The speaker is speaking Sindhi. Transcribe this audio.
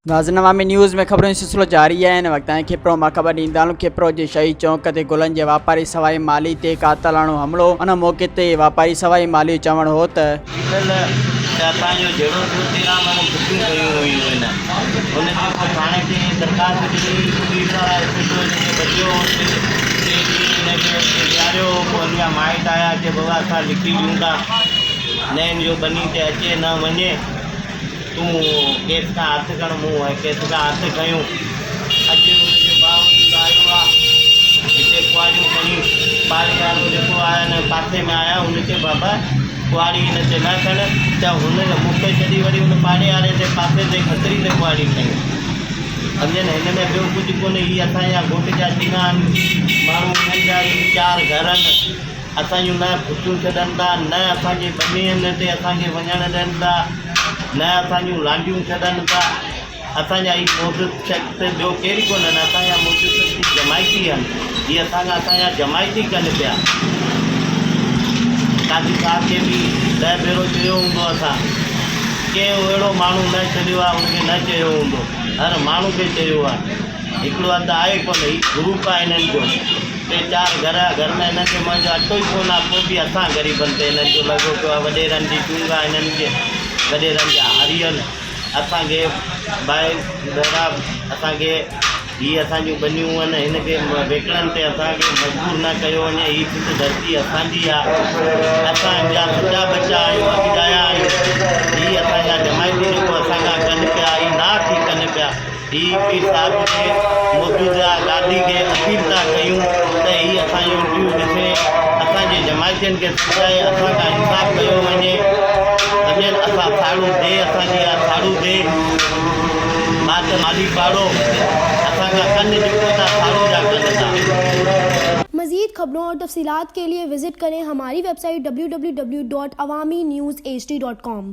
ناظرين عوامي نيوز ۾ خبرن جو سلسلو جاري آهي هن وقت تائين کپرو مان خبر ڏيندا هلون کپرو جي شهيد چونڪ تي گلن جي واپاري سوائي مالهي تي قاتلاڻو حملو ان موقعي تي واپاري سوائي مالهي جو چوڻ هو ته. ڏنل ته اسان جو جهيڙو ٿيو تيرهن ماڻهو ڦٽيون ڪيون هيون هن ان تي پوء ٿاڻي تي درخواست ڏني پوليس وارا ايس ايچ او هن کي ٻڌيو هو ٽي ٽي ڏينهن هن کي ويهاريو هو پوء هن جا مائٽ آيا چي بابا اسان لکي ڏيون ٿا نه هن جو ٻني تي اچي نه وڃي تون ڪيس کان هٿ کڻ مون ۽ ڪيس کان هٿ کنيو. اڄ ان جي باوجود آيو آ هتي ڪهاڙيون کڻي پاڙي وارو جيڪو آيا نه پاسي ۾ آيا ان چيو بابا ڪهاڙي هن تي نه کڻ ته هن مون کي ڇڏي وري ان پاڙي واري تي پاسي تي کتري تي ڪهاڙي کنئي سمجهين هن ۾ ٻيو ڪجهه ڪونهي هي اسان جا گهوٽ جا چڱا آهن ماڻهو انهن جا هي چار گهر آهن اسان جون نه ڀتيون ڇڏن ٿا، نه اسان جي ٻنين تي اسان کي وڃڻ ڏين ٿا، نه اسان جون لانڍيون ڇڏن ٿا. اسان جا هي موجود شخص ٻيو ڪير ڪونهن، اسان جا موجود شخص جماعتي آهن، هي اسان کان اسان جا جماعتي ڪن پيا. قاضي صاحب کي به ڏهه ڀيرو چيو هوندو اسان ڪنهن اهڙو ماڻهو نه ڇڏيو آهي ان کي نه چيو هوندو، هر ماڻهو کي چيو آهي. هڪڙو اڌ آهي ڪونه، هي گروپ آهي هنن جو. ٽي چار گهر گهر ۾ هنن کي منهنجو اٽو ئي ڪونه آهي پوء به اسان غريبن تي هنن جو لڳو پيو آهي وڏيرن جي چونگ آهي هنن جي وڏيرن جا هاري آهن اسان کي ڀائي ڀيرا اسان کي هي اسان جون ٻنيون آهن هن کي وڪڻڻ تي اسان کي مجبور نه ڪيو وڃي هي سنڌ ڌرتي اسان جي آهي اسان هن جا سچا ٻچا آهيون اڳ ڄايا آهيون هي اسان جا جماعتي جيڪو اسان کان ڪن پيا هي ناحق ٿي ڪن پيا. هي پير صاحب جي موجوده گادي کي اپيل ٿا ڪيون ته هي اسان جو انٽرويو ڏسي اسان جي جماعتين کي سمجهائي اسان کان انصاف ڪيو وڃي سمجهين اسان ساڙو the اسان جي آ ساڙو the مان ته مالي پاڙو اسان کان ڪن جيڪو ٿا ساڙو جا ڪن ٿا. مزيد خبرون اور تفصيلات کے لئے وزٽ کریں ہماری web site www.awamiNewsHD.com.